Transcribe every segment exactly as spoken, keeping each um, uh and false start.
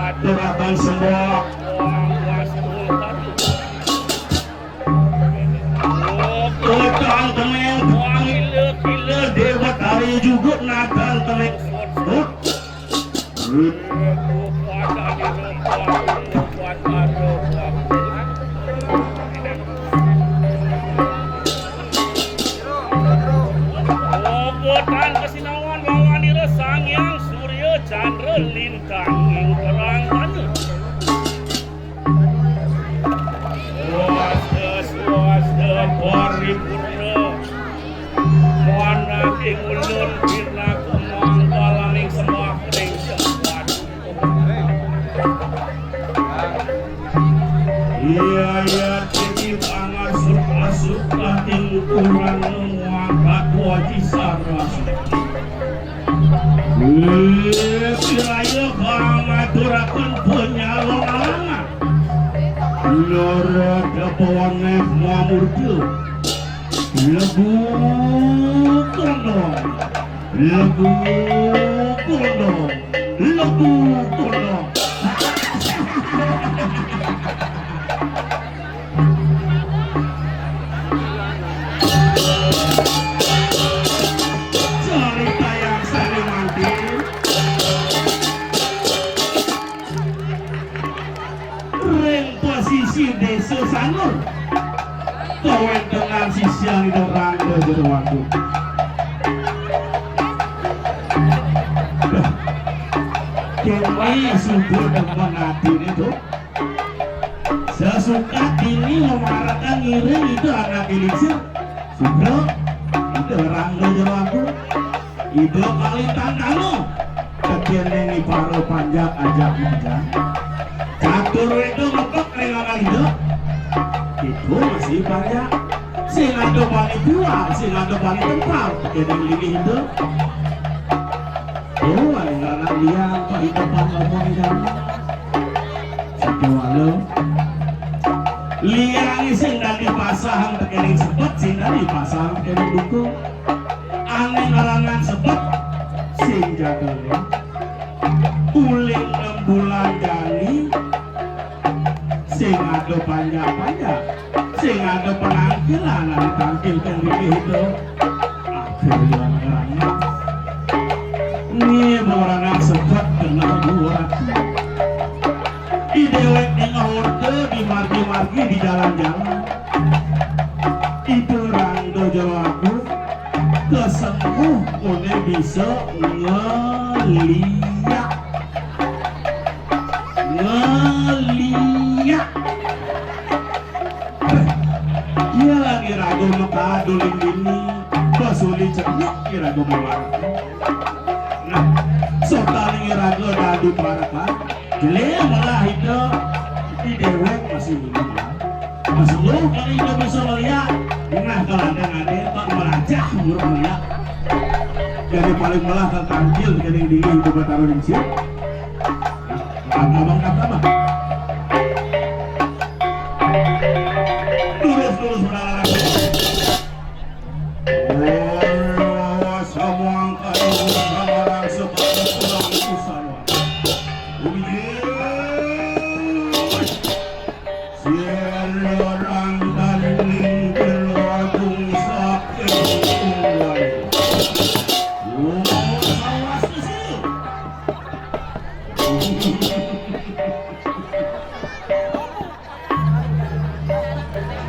Atur abang semua. Utang teneng, wang gila-gila, dewa tari juga natang teneng. Obotan kasinawan mawanira Sang Hyang Surya Candra Lintang ing terang banyu. Swasta, swasta, paripurna. Manah ing ulun pinaku manggalaning sembah ring Sang Hyang. Iya, iya, titip angasuk-asuk kating kurang muangkat waji sarasuk. Wih, piraya kang ngaturaken penyalon alangan. Lara dapawaneh mamurda. Lebu kondong. Lebu kondong. Lebu kondong. Carita yang sané mangkin, ring pasisi Désa Sanur, kawéntenan sisian Ida Rangda Jero Wagung. Dah, kéné suba demen atiné, Duk. Sasukat dini mamarekan ngiring Ida Anaké Lingsir. Sugra, Ida Rangda Jero Agung, Ida Kalintang Tama. Tekéning para panjak ajak manjak. Catur Wéda ngebek ring anggal Ida. Iku masih panjak. Sing ada bani pual, sing ada bani tempal. Tekéning linggih Ida. Oh, ané anak liang, Pak Ida Pak Lamon Ida. Sakéwala. Liangé sing dadi pasahang tekéning sebet, sing dadi pasahang tekéning dukun. Ané ngaranang sebet, sing jagané. Uling nem bulan jani, sing ada panjak-panjak, sing ada penangkilan, ané tangkil kang rikih itu. Akhirnya ngaranang. Nih, ngaranang sebet kena dua. I déwék ning orta di margi-margi, di jalan-jalan. Ida Rangda Jero Agung kesembuh oleh bisa ngeliak. Ngeliak. Iya lagi ragu mekadu ling dini. Basuli cengok iraga mawar. Nah, sotaning iraga dadi parekan. Jelé malah ida di déwék masih minum. Mas lu kali ida bisa ngeliat. Nah, kalau ada ngade, Pak melacah burung ngeliat. Jadi paling malah tertampil jadi diri itu bertaruh di sini. Abang kata apa? Lurus, lurus, berlalu. Oh, semua angka ibu sama orang sepadan pulang usaha. Uji. Sian orang tanding berlagung sakit tunggal. Oh, sawas kesini.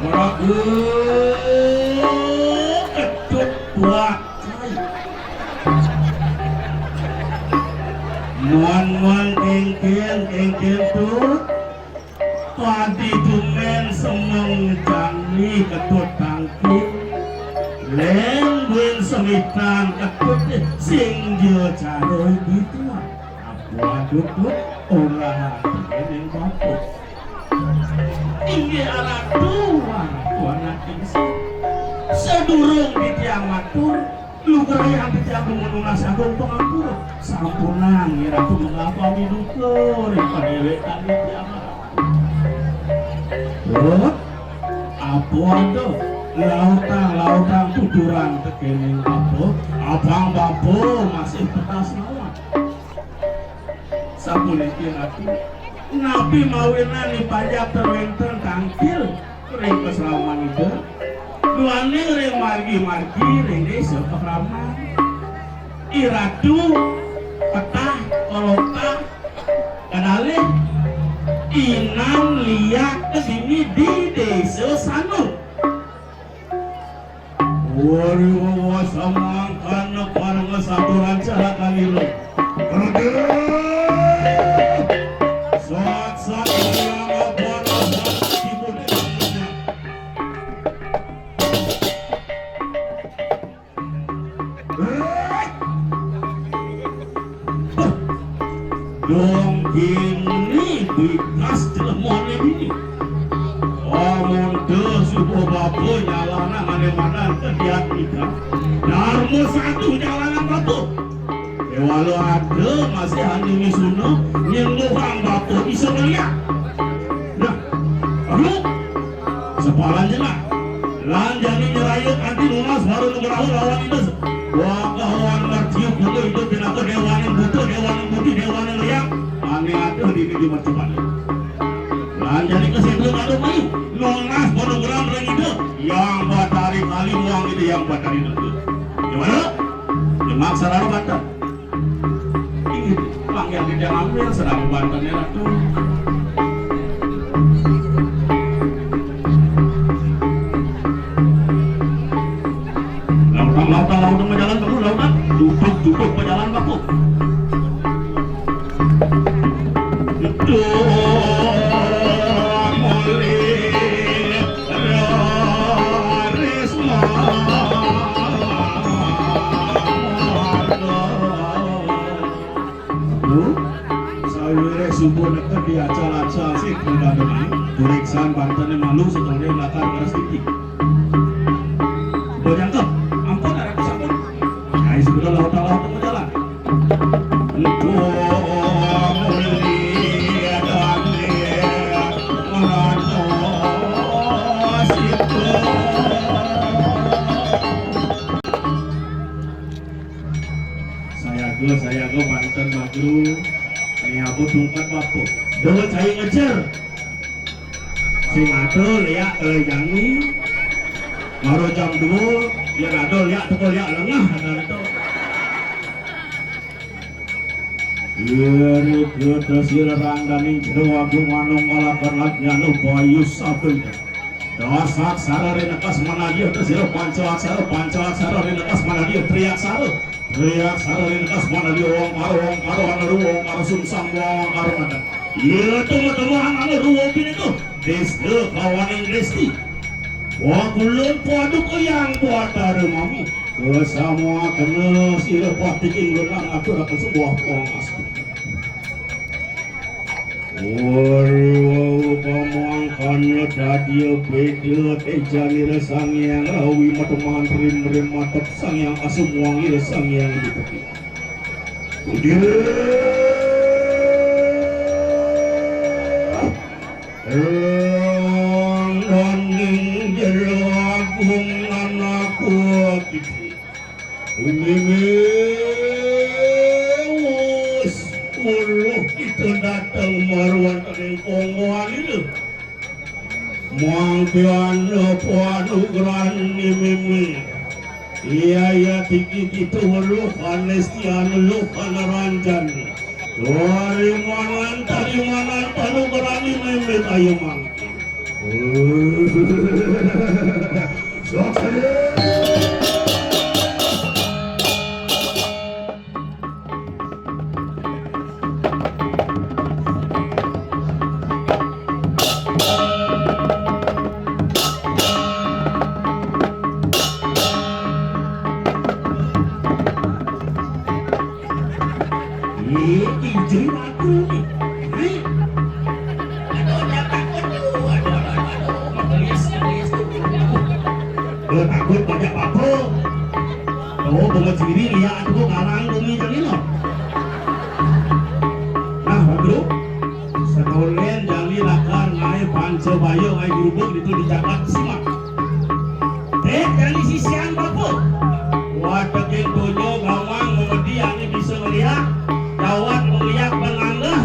Ora ketut kuat. Muan-muan kéngkén, kéngkén tut. Padi tumén semeng jani ketut tangkil. Lén buin semitan ketut sing jero cara gitu. Apa tutut ora kéning bapak. Inggih Ratu, Ratu anak ingsun. Sadurung titiang matur, lugrayang titiang dumun nunas agung pangampura. Sampunang Ratu mengapami duka ring padéwékan titiang. Rut, apa ada lautang-lautang tuturan tekéning bapa? Abang bapa masih petas mawon. Sapuniki Ratu, napi mawinan ni panjak ten wénten tangkil ring pasraman Ida, duaning ring margi-margi ring désa pakraman. I Ratu petah kolotah kadalih inan liak dini di désa Sanur. Wari wawa samangkana parang saturan cara kalila. Kerja! Sat-sat yang apa rasa timun. Dong kini bikas jelemané dini. Amun teu subuh bapa nyalanan ané madan kediat nika. Darma satu nyalanan bapa. Kéwala ada masih anu misuna nyengguhang bapa bisa ngeliat. Nah, aduh. Sepalan jenak. Lan jani nyerayut anti nunas baru nugraha lawan Ida. Wakawan marciu kula Ida pinaka déwaning buta, déwaning budi, déwaning liak. Ané ada dini di mercupan. Lan jani kesindung ada mayu. Nunas panugrahan ring Ida. Yang batari kali muang Ida yang batari dengke. Gimana? Nyemak sarana banten. Inggih, panggih titiang ambil sedang bantennya Ratu. Lautang, lautang, lautang, majalan kamu, lautang. Duduk, duduk, majalan kamu. Duh, mulih, raris, ma-, Duh, sawiréh subuh neked di acal-acal sih, kadang-kadang puriksaan bantené malu sebagai lakar keras tinggi. Suba jangkep, ampun, arep sampun. Ai, sudah laut-laut temu jalan. Duh, mulia dane, ngerantos itu. Sayaga, sayaga, banten magru. Ini aku tungkat bapa. Dawet saya ngejer. Sing ada liak, eh, jani. Maro jam dua, yén ada liak, teka liak lengah, ada itu. Iri kita sira rangganing Jero Agung manung kalakan lajana bayu sabenda. Dasaksara rinekas manadya, sira pancaksara, pancaksara rinekas manadya, triaksara, triaksara rinekas manadya, ongkara, ongkara, anaru, ongkara, sungsang, ongkara, madan. Iya, temu-temuan anaru, wong pinitu. Desta kawaning desti. Wong kulun paduka yang buat dharmami. Kesamuakena sira patiking lunang aturaken sebuah pangastu. Ori wau pamangkana dadya beda tejanira Sang Hyang Rawi matemahan rim-rim matep Sang Hyang Asumwangir Sang Hyang Adipati. Udir. Rangganing Jero Agung anakku. Mimiwis, weruh kita dateng maruan ring konggoan ira. Mangkian panugrahan ni mimi. Iya, iya, tiki kita weruh anestian luh anaranjan. Tarimanan, tarimanan panugrahan ni mimi ayo mangkin. Ih, ijo aku nih. Nih. Aduh, jangan takut tuh. Aduh, aduh, aduh, aduh. Menggelias, menggelias tuh. Aduh, takut banyak apa? Oh, bunga ciri lihat tuh karang bumi jadi loh. Nah, Bro. Sekolen jani lakar ngaé panca baya ngaé grubug ditu di jagat simak. Dék jani sisian bapa. Wateking donya gawang memedi ané bisa ngeliak, dawat ngeliak penganggah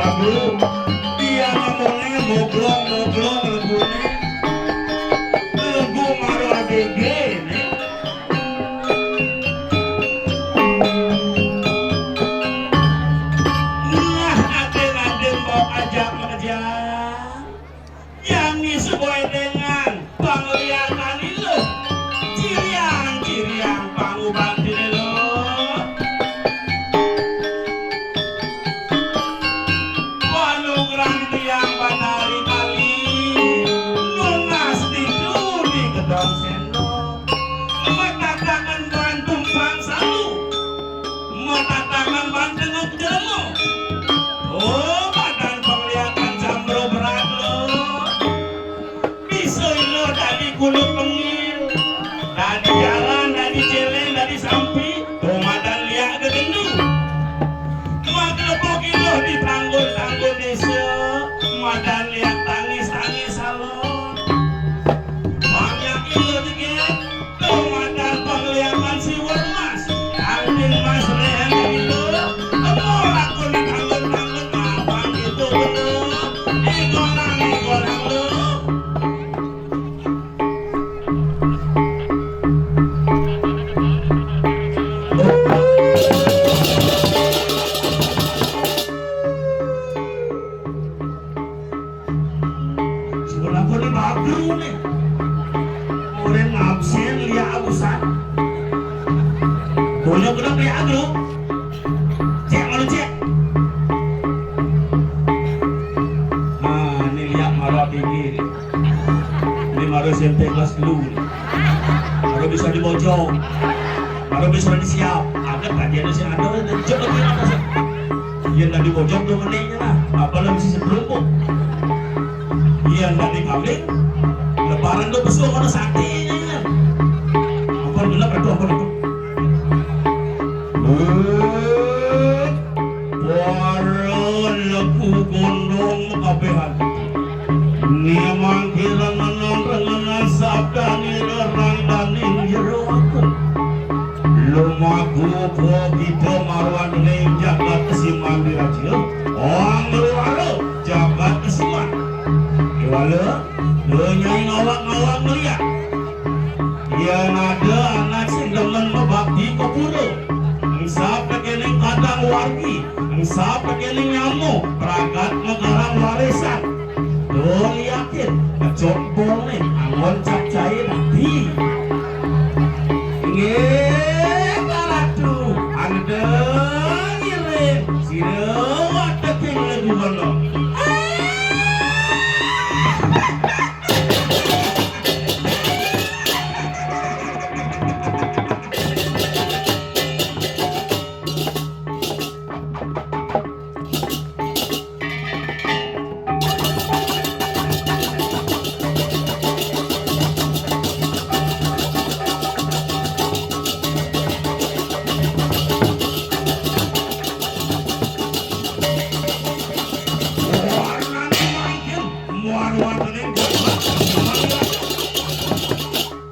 Dia ngamune moglong-moglong lebuné. Lebu mara A B G né. Nah, adén-adén bawa ajak makejang. Jani sesuai dengan pangliatan ilé. Ciriang-ciriang pangubatin ilé. Panugrahan tiang banari kali, nunas ditu di gedong sendok. Matataken ban tumpang salu, matataken ban tenguk jelema. Oh, madan pangliatan jambro berat lo. Bisa ilé dadi kuluk pengil, dadi jaran, dadi céléng, dadi sampi, to madan liak gegendu. Maglebok ilé di tanggul-tanggul désa, madan liak tangis-tangis salon. Banyak ilé jegég, to madan pangliatan siwur mas. Angin mas lehen ilé, temu lakon di tanggul-tanggul, abang itu bener. Igolang, igolang lo. Sekolah ko ni bagus ni. Orang absen liak abusan. Banyak kena liak agro. Cek malu cek. Ah, ni liak mara tinggi ni. Ni mara S M P kelas telu ni. Mara bisa dibojong. Mara bisa disiap. Anget tadi ada sing ada, cek lagi apa sih? Yén dadi bojog dua menit lah. Apa lah mesti sebelum kok? Yén dadi kambing, lebaran tuh pesu kono saté. Apa gelap itu apa itu? Wéh, para lebu gondong kabéhan. Ni mangké rengenan-rengenan sabdané rerang daning jero aku. Lumaku uga kita marwaning jagat Kesiman Diraja, anglwara jagat Kesiman. Kéwala, donya ngawak-ngawak ngeliat. Yén ada anak sing demen mabakti ka pura, engsap kéning kadang wargi, engsap kéning nyama, pragat magarang warisan. Tuh liatin, kecompongné anggon cap cair ati. Inggih, Pak Ratu, anda ngiring, sira wateking lagu bono.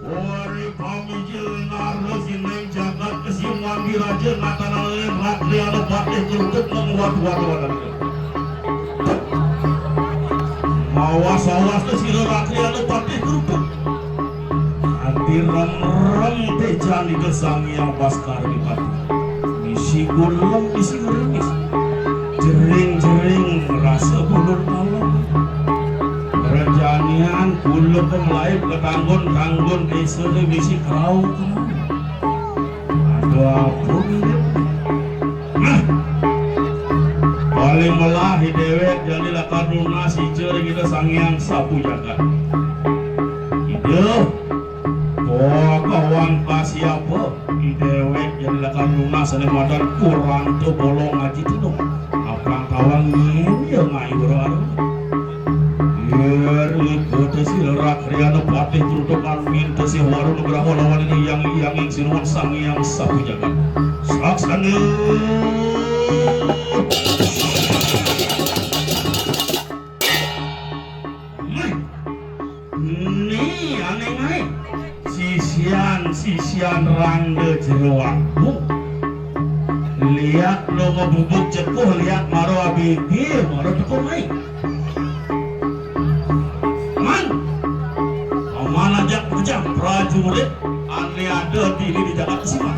Ori pamijil ngaresining jagat Kesiman Diraja, natanan ring Rakriyana Patih Krupuk, nang waduh, waduh, waduh. Mawas-awas te sira Rakriyana Patih Krupuk. Ati rem-rem tejan Ida Sang Hyang Baskara Dipati. Misi gulem, misi gerimis. Jering-jering rasa bulur palem. Rejanian kula pemlaib ketanggun-tanggun desa misi kerau-kerau. Aduh, ampun. Nah, paling melah déwék jani lakar nunas ica ring Ida Sang Hyang Sapu Jagat. Ida, oh, kawan kasiapa? Déwék jani lakar nunas ané madan kurang to bolong aji tinung. Apang tawang nyén ya ngayu ro aro. Yen ipun sira Rakriyana Patih Krupuk minta sih waru nugraha lawan ing Hyang, Hyang ing Sinuhun Sang Hyang Sapu Jagat. Saksana. Mih. Ni ané ngaé. Sisian, sisian rangda jero aku. Liat lo ngebubuk cepuh, liat mara Abigi mara teka mai. Man, paman ajak pejam prajurit ané ada dini di Jagat Siman.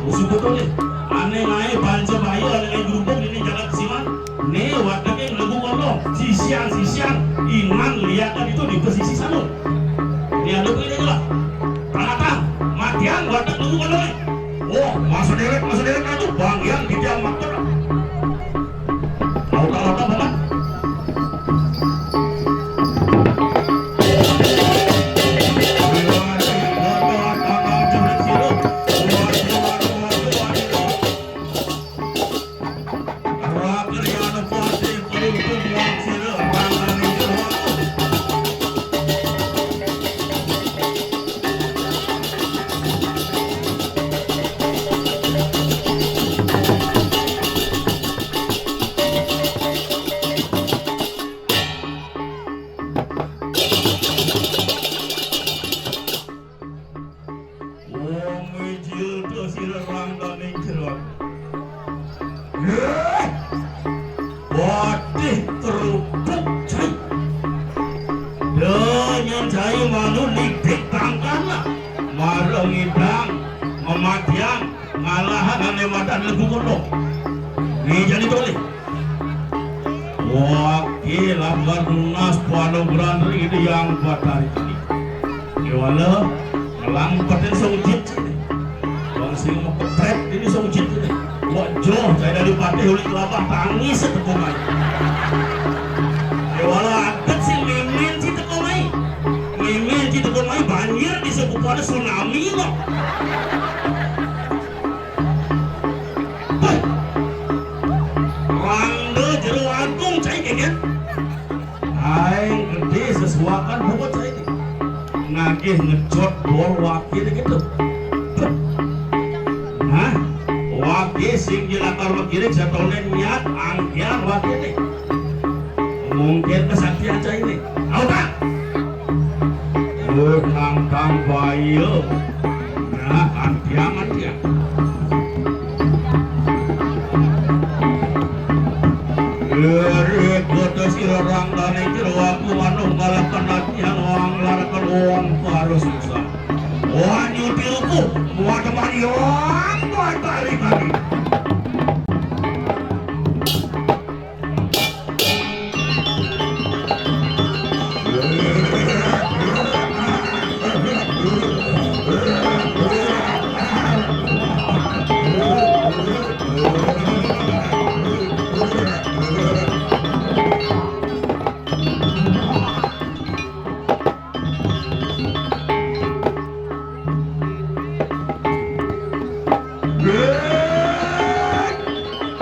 Musuh betul nih. Ané ngaé panca baya, ané ngaé grubug dini Jagat Siman. Né wateké nglegu kono, sisian-sisian, inan liakan itu di pesisi sana. Ini ada pilih lah. Tanatang, matian watek nglegu kono nih. Oh, masa derek, masa derek itu bagian di tiang makter. Tahu tak apa, Paman? Wong mijil to sira rangkaning jero. Yéh! Wadih kerupuk cai. Danyan cai manu lidik tangkana. Marang idang, mematian, ngalahan ané madan legu kono. Né jani tolih. Wah, ki lambar lunas panugrahan ring Ida Hyang Batari kini. Kéwala ngelang petin songjet. Bang sing mepetret ini songjet ini. Wah, joh, saya dari patih uli kelabah tangis teko mai. Kéwala adat sing mimin si teko mai. Mimin si teko mai banjir di sepupu ada tsunami kok. Héh. Rangda jero agung cai kengken. Aing gedé sesuakan buka cai né. Nagih ngejot bor wakil gitu. Héh. Nah, wakil sing jelakar makiring satoné niat angkian wakil né. Mungkin kesaktian cai né. Tahu tak? Wah, nangkang bayo. Nah, antiang, antiang. Iri kota sira rangkane jero aku manunggal penatian wang larakan wong parus susah. Wah, nyuti ruku, muat temani wong batari tadi.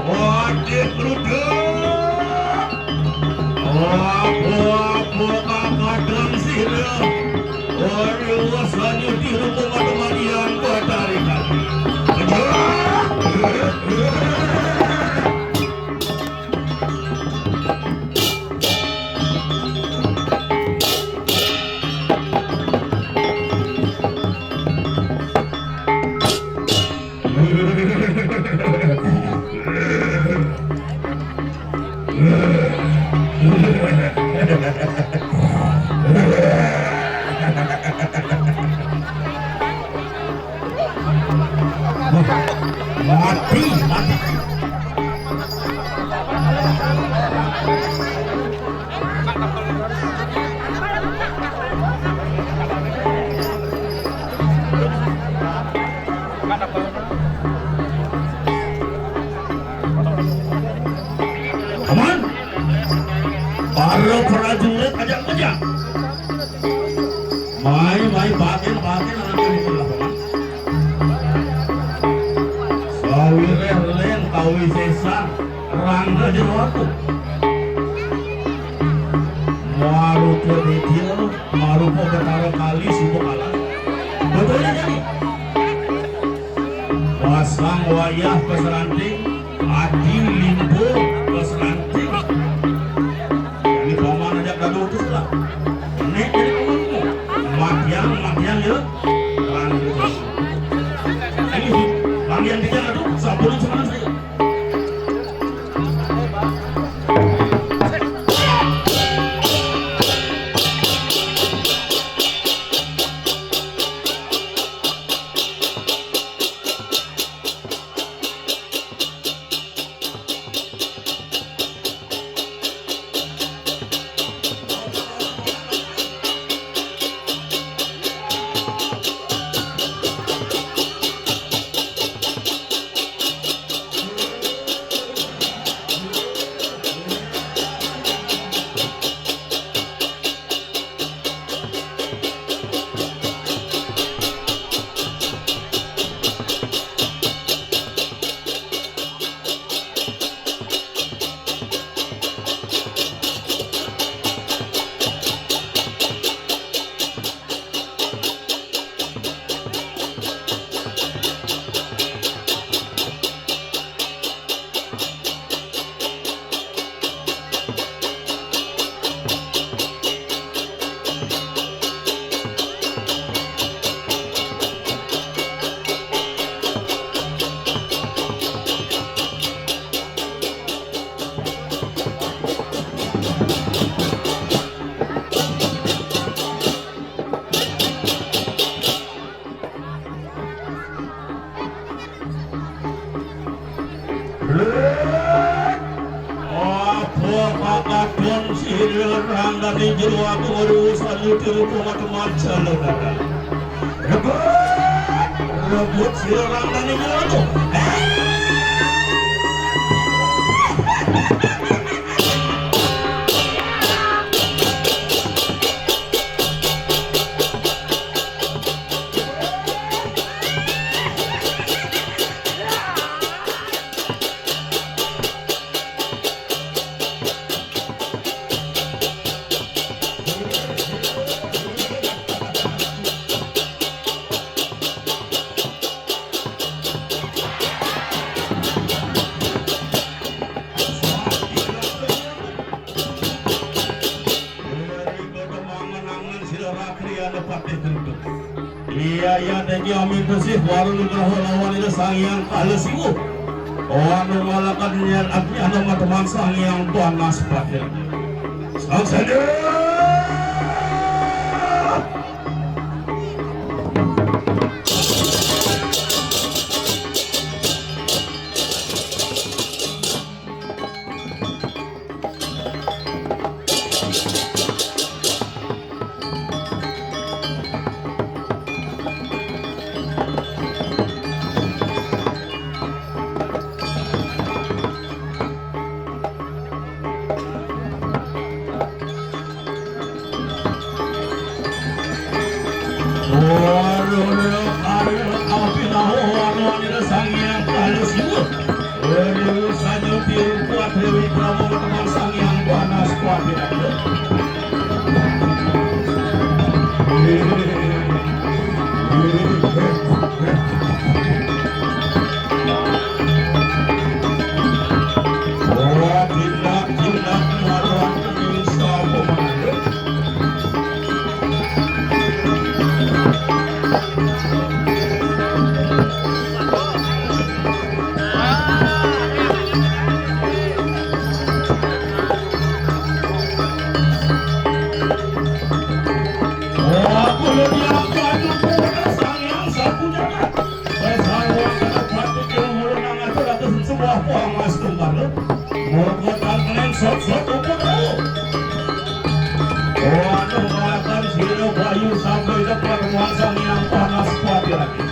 Wadih, Bruda. Apa-apa kakadang sira. Ora usah nyudi rupa mata Maryam Batari kali. Ayo. Mati, mati. Aman. Para prajurit aja kerja. Mai, mai, batin, batin, aja itulah, Paman. Sawireh lén kawisésan, rangda jero aku. Marupa déja, marupa Betara Kali, suba kalah. Betulnya jadi. Pasang wayah paseranting, adi limbo paseranting. Ini paman ajak dadu utus lah. Nek jadi paman mu. Matiang, matiang ya. Terang gitu. Ini, bang yang tiga dadu, sabulan sekarang saya. Kakadon sira randane jero atu ngrusak nyutir kumat macan lho, Kakang. Rebut, rebut sira randane jero atu. Eri pada mangen-angen sira rakriyana patih gendut. Iya, iya, teki amin besih, waru nugraha lawan ira Sang Hyang Kala Siwa. Anu malakan nyan, anu mateman Sang Hyang Panas Patih. Sang Sadar! Wah, kulo diangkat, Sang Hyang Sapu Jagat. Wes, sarwa kena pati kira mulu nang atur atas sebuah pohon mas tumbal. Moga tangkelen sot-sot ukur tahu. Waduh, makan sira bayu sampai depan Sang Hyang Panas Pati lagi.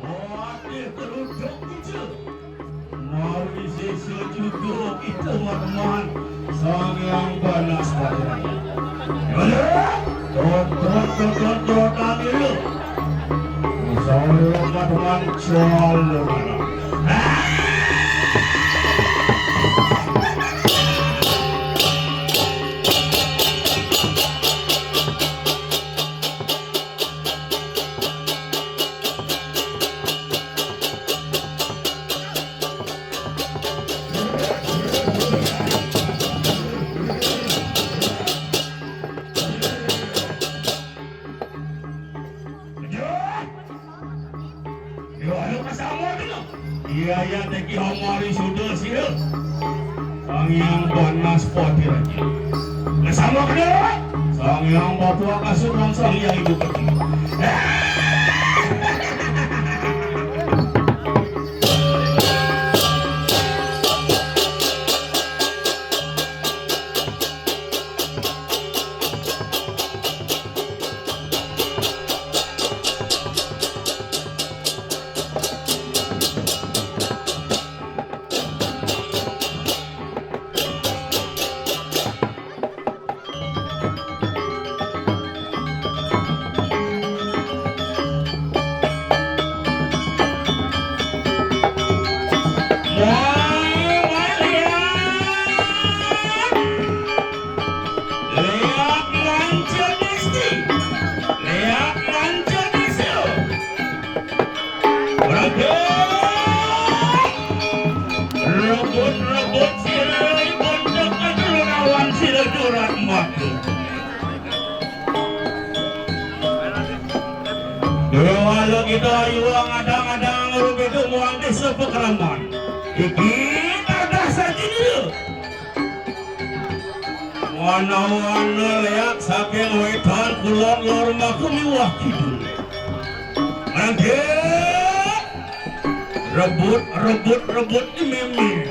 Wadih, kerudung ijo. Mari sesa juga kita mateman Sang Hyang Panas Patih. Ayo, tonton, tonton, tonton, ayo. Saya mateman calon anak. Yo, ayo ka sama Iya, iya, teki hamari sudah sih. Sang Hyang Banas Pati Raja. Kesama kena. Sang Hyang Bapak Kasubang, Sang Hyang Ibu Peti. Leak manca desi. Leak manca desi. Berhenti. Rebut-rebut sira, rebut dekat lawan sira jurat mati. Dewala kita ayu ngadang-ngadang rugi tumuang desa Pekraman. Iki tadah saji dulu. Wana-wana leak saking wetan kulon lor maka miwah kidul. Mangke rebut, rebut, rebut di mimir.